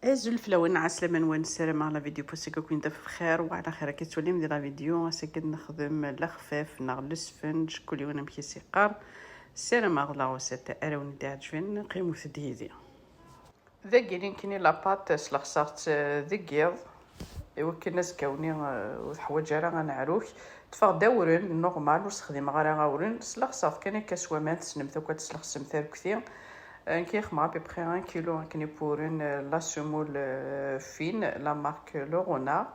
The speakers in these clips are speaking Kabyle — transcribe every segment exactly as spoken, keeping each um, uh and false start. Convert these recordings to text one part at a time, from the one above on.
Azul fell-awen, ɛeslama-nwen, ssarameɣ la vidéo n wass-agi ad ken-taf bxir, wa ɛla xir akka tettwalim di la vidéo. Ass-agi ad nexdem lexfaf neɣ lesfenǧ, kul yiwen amek i s-yeqqar. Ssarameɣ d laɣusat ara wen-d-iɛeǧben, qqimet-d yid-i. Dagi nekkini la pâte slexseɣ-tt, eh, deg yiḍ, iwakken azekka-nni, eh, ur teḥwaǧ ara aneɛruk. Ṭṭfeɣ-d awren normal, ur sexdimeɣ ara awren, slexseɣ-t kan akka s waman, tessnem akk ad teslexsem tarekti. Eh, nekk xedmeɣ à peu près un kilo akken i wwren, eh, la semoule, eh, fine, la marque Lorona.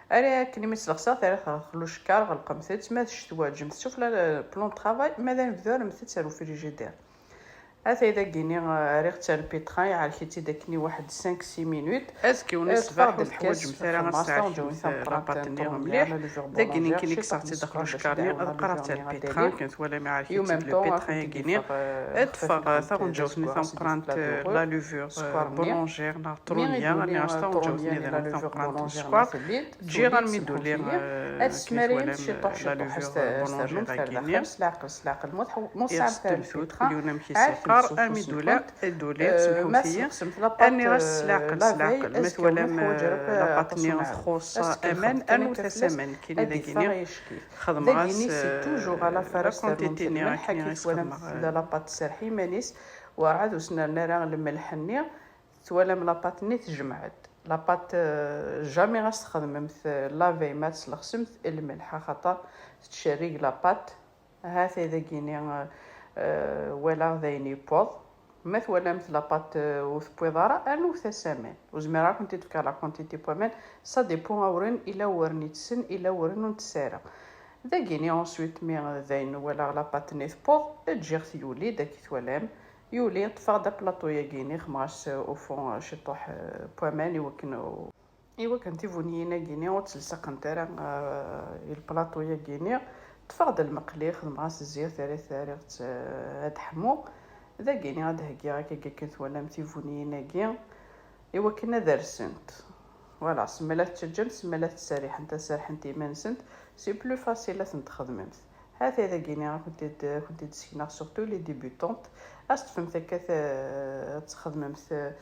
Ara akken imi slexseɣ-t, rriɣ-t ɣer ucekkaṛ, ɣelqemt-tt, ma d ccetwa ǧǧemt-tt sufella, eh, plan de travail, ma d anebdu rremt-tt ar ufrijidiṛ. Atay dagini, eh, rriɣ-tt ar lpitra, iɛerk-itt-id akken i waḥed cinq six minutes. Azekka-nni ṣṣbeḥ ur teḥwaǧemt ara ad tesɛerkemt, eh, la pâte-nni mliḥ. Dagini nekkini kkseɣ-tt-id daxel ucekkaṛ-nni, ad qqareɣ-tt ar lpitra, akken twalam iɛerk-itt-id lpitra-yagini. Ad ffeɣ, eh, taɣenǧawt-nni tameqqrant, eh, la levure, eh, boulangère neɣ trunya, nniɣ-as taɣenǧawt-nni d tameqqrant n sskeṛ. Ǧǧiɣ armi d-tuli, eh, akken twalam, eh, la levure, eh, boulangère-agi-nni. Iɣes tewtut, kul yiwen amek i s-yeqqar, armi d-ula, d-uli, semḥut-iyi. Rniɣ-as s leɛqel, s leɛqel. Ma twalam, eh, la pâte-nni txuṣṣ aman, rnut-as aman nekkini dagini. Xedmeɣ-as, eh, la quantité-nni akken i s-xedmeɣ, eh. Tella la pâte tserreḥ iman-is, werɛad ur s-nerni ara lmelḥ-nni. Twalam la pâte-nni tejmeɛ-d. La pâte, euh, jamais ɣas txedmemt, euh, la veille ma tslexsemt lmelḥ, axaṭer tettcerrig la pâte. Hatay dagini, euh, euh, walaɣ d ayen yewweḍ. Ma twalamt la pâte, euh, ur tewwiḍ ara, rnut-as aman. Ur zmireɣ ad kent-id-fkeɣ la quantité n waman, ça dépend awren, ila awren itessen, ila awren ur ntess ara. Dagini ensuite, mi d ayen walaɣ la pâte-nni tewweḍ, ǧǧiɣ-t yuli-d, akka i twalam. Yuli, ṭṭfeɣ-d aplaṭu-yagini, xedmeɣ-as, euh, au fond, euh, ciṭuḥ, euh, n waman, iwakken, iwakken tibuniyin-agini ur ttlesqent ara, euh, i lplaṭu-yagini. Ṭṭfeɣ-d lmeqli, xedmeɣ-as zzit, rriɣ-t, rriɣ-tt, euh, ad teḥmu. Dagini ad d-heggiɣ akka akken twalam tibuniyin-agi, iwakken ad rsent. Voilà, semmala tettaǧǧamt, semmala tettserriḥent, ad serrḥent iman-nsent, c'est plus facile ad tent-txedmemt. Hatay dagini, ad kent-id-, ad kent-id-sekneɣ, surtout les débutantes. Ad s-teṭṭfemt akka, t-, ad txedmemt, eh,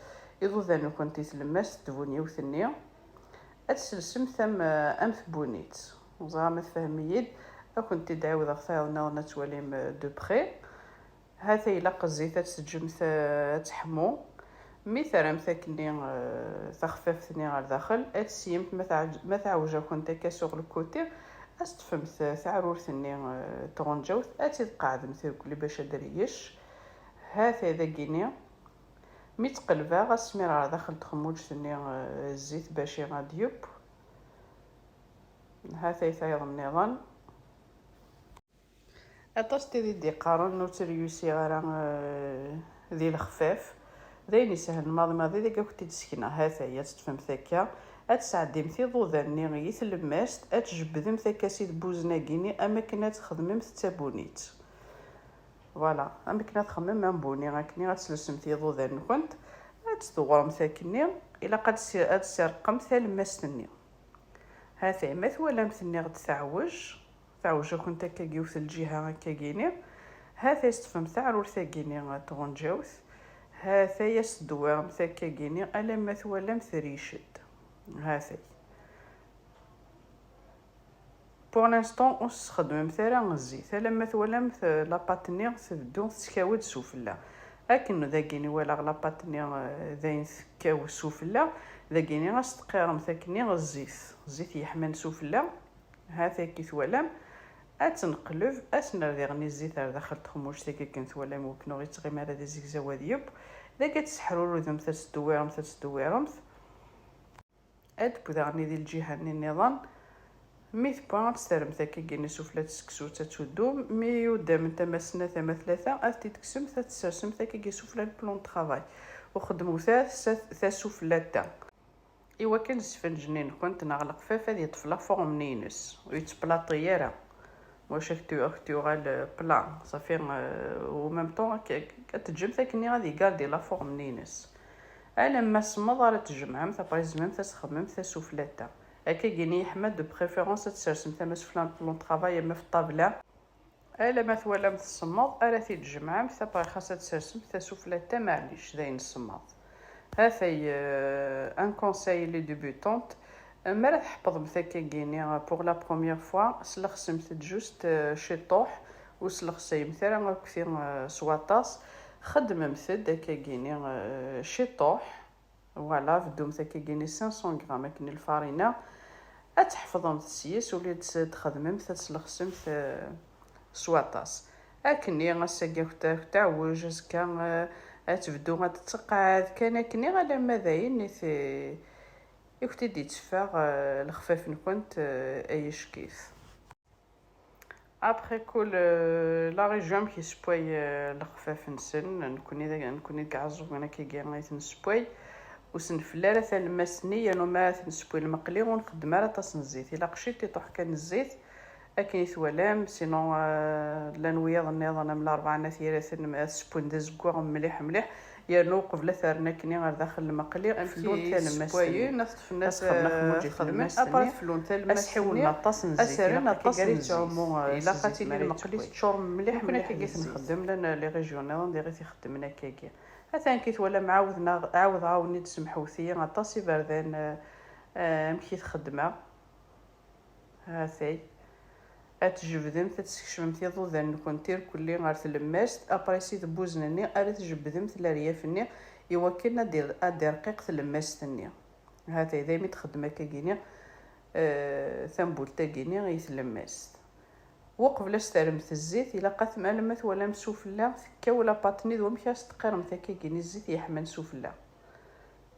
iḍudan-nkent i tlemmast n tbuniwt-nni. Ad tselsemt am, am tbunit. Ẓriɣ ma tfehmem-iyi-d. Ad kent-id-ɛiwdeɣ tayeḍ nniḍen ad twalim, eh, de près. Hatay ilaq zzit ad tt-teǧǧemt, eh, ad teḥmu. Mi terramt akkenni, eh, taxfaft-nni ɣer daxel, ad tesseyemt ma tɛew-, ma tɛewj-akent akka sur le côté, ad s-teṭṭfemt, eh, taɛrurt-nni, eh, n tɣenǧawt, ad tt-id-tqeɛdemt irkelli bac ad d-ryecceg. Hatay dagini. Mi tt-qelbeɣ, ad smireɣ ɣer daxel n txemmuǧt-nni, eh, zzit bac ad d-yeww. Hatay tayeḍ nniḍen. Aṭas n tid i d-iqqaren ur ttreyusiɣ ara, eh, di lexfaf. D ayen isehlen maḍi maḍi, dagi ad kent-id-sekneɣ. Hatay, ad teṭṭfemt akka, ad tesɛeddimt iḍudan-nni i tlemmast, ad tjebbdemt akka s idebbuzen-agi-nni am akken ad txedmemt d tabunit. Voilà, am akken ad txemmem am buni, akken ad tselsemt iḍudan-nkent, ad tdewwremt akkenni, ilaq ad tsi-, ad tsirqemt talemmast-nni. Hatay, ma twalamt nniɣ-d teɛwej, teɛwej-akent akka yiwet lǧiha akkagini, hatay teṭṭfemt taɛrurt-agini n tɣenǧawt, hatay as-tdewwiremt akkagini alamma twalamt riced. Hatay. Pour l'instant, ur tesxedmemt ara zzit, alamma twalamt, eh, la pâte-nni tbeddu teskaw-d sufella. Akken dagini walaɣ la pâte-nni, eh, d ayen tekkaw sufella, dagini as-teqqiremt akkenni zzit, zzit yeḥman sufella. Hat akka i twalam, ad tt-neqleb, ad s-nerr diɣen zzit ar daxel txemmuct-agi akken twalam, wakken ur yettɣimi ara di zegzaw ad yeww. Dagi ad tesseḥrurudemt, ad teddewwiremt, ad teddewwiremt. Ad teww daɣen di lǧiha-nni nniḍen. Mi tewwa, ad tt-terremt akkagi-nni sufella n tseksut, ad tuddum. Mi uddament tama-s snat, tama tlata, ad t-id-tekksemt, ad t-tessersemt akkagi sufella n plan de travail. U xedmew ta, ta, tasufella ta. Iwakken ssfenǧ-nni-nkent neɣ lexfaf ad yeṭṭef la forme-nni-ines, ur yettplaṭi ara. Wac ak-tu-, ak-tuɣal, euh, plat, safi, euh, au même temps, ak-, ak-, ad teǧǧemt akkenni ad igardi la forme-nni-ines. Alamma semmeḍ ara tjemɛemt, après tzemremt ad txedmemt tasufella ta. Akkagi-nni yeḥma, de préférence ad tsersemt tama sufella n plan de travail, ama f ṭṭabla. Alamma twalam tsemmeḍ, ara t-id-tjemɛemt, après xas ad tsersemt tasufella ta, maɛlic, d ayen semmeḍ. Hatay, euh, un conseil les débutantes. Mi ara tḥeppḍemt akkagini pour la première fois, slexsemt-d juste, euh, ciṭṭuḥ, ur slexsayemt ara akkti, euh, s waṭas. Xedmemt-d akkagini, euh, ciṭṭuḥ. Voilà, beddumt akkagini cinq cents grammes akken i lfarina. Ad tḥefḍemt s-yes, ula d-, txedmemt, ad slexsemt, euh, s waṭas. Akkenni, ass-agi akk ta-, akk teɛwej, azekka, eh, ad tebdu ad tetteqqad, kan akkenni alamma d ayen i t-, i kent-id-itteffeɣ, eh, lexfaf-nkent, eh, ay icekif. Après kul, eh, la région amek yessewway, eh, lexfaf-nsen, nekkni d, nekkni deg Iɛeẓẓugen akkagi i ten-nessewway. Ur s-nfell ara talemmast-nni, yernu ma ara t-nessewwi lmeqli ur nxeddem ara aṭas n zzit, ilaq ciṭṭiṭuḥ kan n zzit akken i twalam. Sinon, eh, llan wiyaḍ nniḍen am Larebɛa n At Yiraten, ad sewwen d azeggaɣ mliḥ mliḥ, yernu uqbel ad t-rren akkenni ar daxel lmeqli, ad flun talemmast-nni. Ad xedmen axmuǧ i tlemmast-nni, ad sḥiwlen aṭas n zzit, ilaq aṭas n zzit, ilaq ad tili lmeqli teččur mliḥ mliḥ. Nekkni akkagi i t-nxeddem, llan les régions nniḍen diɣ i t-ixeddmen akkagi. Atan ki twalam, ɛawdeɣ, ɛawdeɣ-awen-id, semḥewt-iyi, aṭas iberdan, eh, eh, amek i t-xeddmeɣ. Hatay. Ad tjebdemt, ad teskecmemt iḍudan-nkent irkelli ɣer tlemmast, après s idebbuzen-nni ara tjebdemt leryaf-nni iwakken ad d-, ad d-irqiq tlemmast-nni. Hatay, daymi txeddem akkagini, eh, tambult-agini i tlemmast. Uqbel ad s-terremt zzit, ilaq ad tm-, alamma twalam sufella tekkaw la pâte-nni, d wamek ad s-teqqiremt akkagini zzit yeḥman sufella.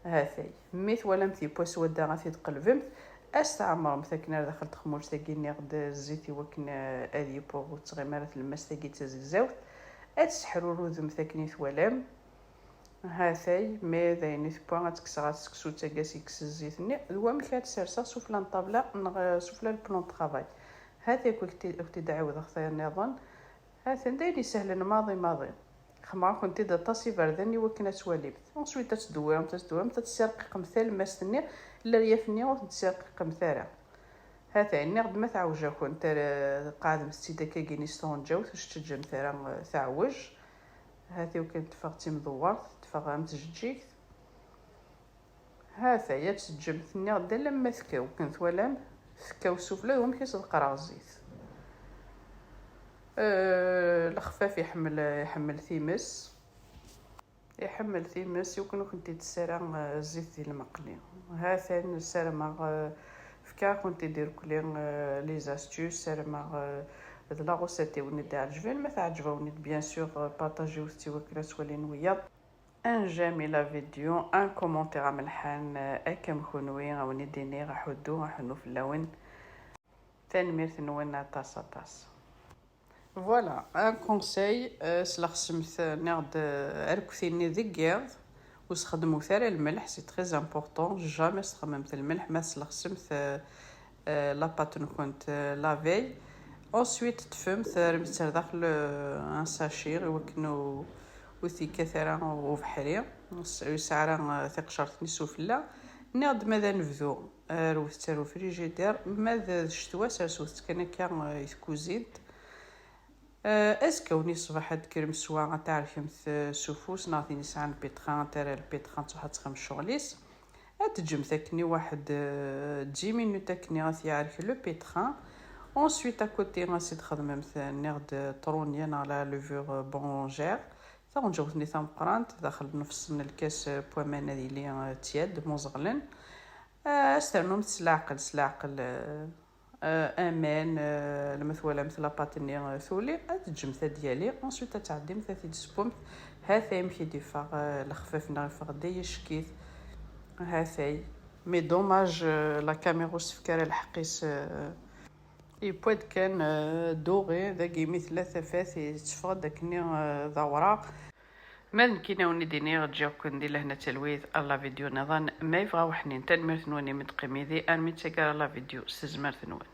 Hatay, mi twalamt yewwa swadda, ad t-id-tqelbemt, ad s-tɛemmremt akken ar daxel texmult-agi, nniɣ-d zzit, iwakken, eh, ad yewwa ur tettɣimi ara tlemmast-agi d tazegzawt. Ad tesseḥrurudemt akken i twalam. Hatay, mi d ayen i tewwa, ad tt-kkseɣ ar tseksut-agi, ad s-yekkes zzit-nni, d wamek ad tt-serseɣ sufella n ṭṭabla neɣ, eh, sufella n plan de travail. Hatay, ad k-t-, ad k-t-id-ɛiwdeɣ ta nniḍen. Atan d ayen isehlen maḍi maḍi. Xemmeɣ-akent-id aṭas iberdan i wakken ad twalimt. Ensuite ad tdewwiremt, ad tdewwiremt, ad tessirqiqemt talemmast-nni, leryaf-nni ur tent-tessirqiqemt ara. Hatay, nniɣ-d ma teɛwej-akent, ara qeɛdemt-tt-id akkagini s tɣenǧawt, ur s-ǧǧemt ara, eh, teɛwej. Hatay, iwakken teffeɣ d timdewwert, teffeɣ am tjeǧǧigt. Hatay, ad teǧǧemt, nniɣ-d alamma tekkaw, akken twalam, tekkaw sufella, d wamek i s-ḍeqqreɣ zzit. Eh, lexfaf iḥemmel, iḥemmel times. Iḥemmel times, iwakken ur kent-id-tessara, eh, zzit di lmeqli. Hatan, ssarameɣ, eh, fkiɣ-kent-id irkelli, eh, les astuces, ssarameɣ, eh, d la recette i wen-id-iɛeǧben. Ma teɛǧeb-awen-id, bien sûr, eh, partagiwet-tt iwakken ad tt-walin wiyaḍ. Un j'aime la vidéo, un commentaire amelḥan, eh, akka am kunwi, a wen-id-iniɣ aḥuddu, aḥunnu fell-awen. Tanemmirt-nwen aṭas, aṭas. Voilà, un conseil, eh, slexsemt, eh, nniɣ-d, eh, arekti-nni deg yiḍ, ur sxedmut ara lmelḥ, c'est très important, jamais sxedmemt lmelḥ ma slexsemt, eh, eh, la pâte-nkent, eh, la veille. Ensuite, ṭṭfemt, eh, rremt ar daxel, eh, un sachet, iwakken ur, ur t-yekkat ara ubeḥri, ur s-, ur yesɛi ara, eh, tiqecert-nni sufella. Nniɣ-d ma d anebdu, eh, rwet-tt ar ufrijidir, ma d, d ccetwa, serset-tt kan akka, eh, i tkuzint. Eh, azekka-nni ṣṣbeḥ ad d-tekkremt swa, ad tɛerkemt, eh, s ufus, neɣ tin yesɛan lpitran, ad terr lpitran, ad truḥ ad txdem ccɣel-is. Ad teǧǧemt akken i waḥed, eh, dix minutes akken ad t-yeɛrek le pétrin. Ensuite, à côté, ad s-id-txedmemt, eh, nniɣ-d, eh, trunya neɣ la levure, eh, boulangère. Taɣenǧawt-nni tameqqrant, daxel n nnefṣ n lkas, eh, n waman ad yili, eh, tiède, muẓeɣlen. Eh, ad s-ternumt s leɛqel, s leɛqel, eh, eh, aman, eh, lma twalamt la pâte-nni, eh, tuli, ad teǧǧemt ad d-yali, ensuite ad tɛeddimt ad t-id-tessewwemt. Hatay amek i d-yeffeɣ, eh, lexfaf-nneɣ, yeffeɣ-d ay acek-it. Hatay. Mais dommage, eh, la caméra ur s-tefki ara lḥeqq-is, eh, yewwa-d kan, eh, doré, dagi mi tella tafat, yetteffeɣ-d akkenni, eh, d awraɣ. Ma d nekkini a wen-id-iniɣ, ǧǧiɣ-ken di lehna d talwit, ar la vidéo nniḍen ma yebɣa uḥnin. Tanemmirt-nwen imi d-teqqim yid-i armi d taggara la vidéo s tezmert-nwen.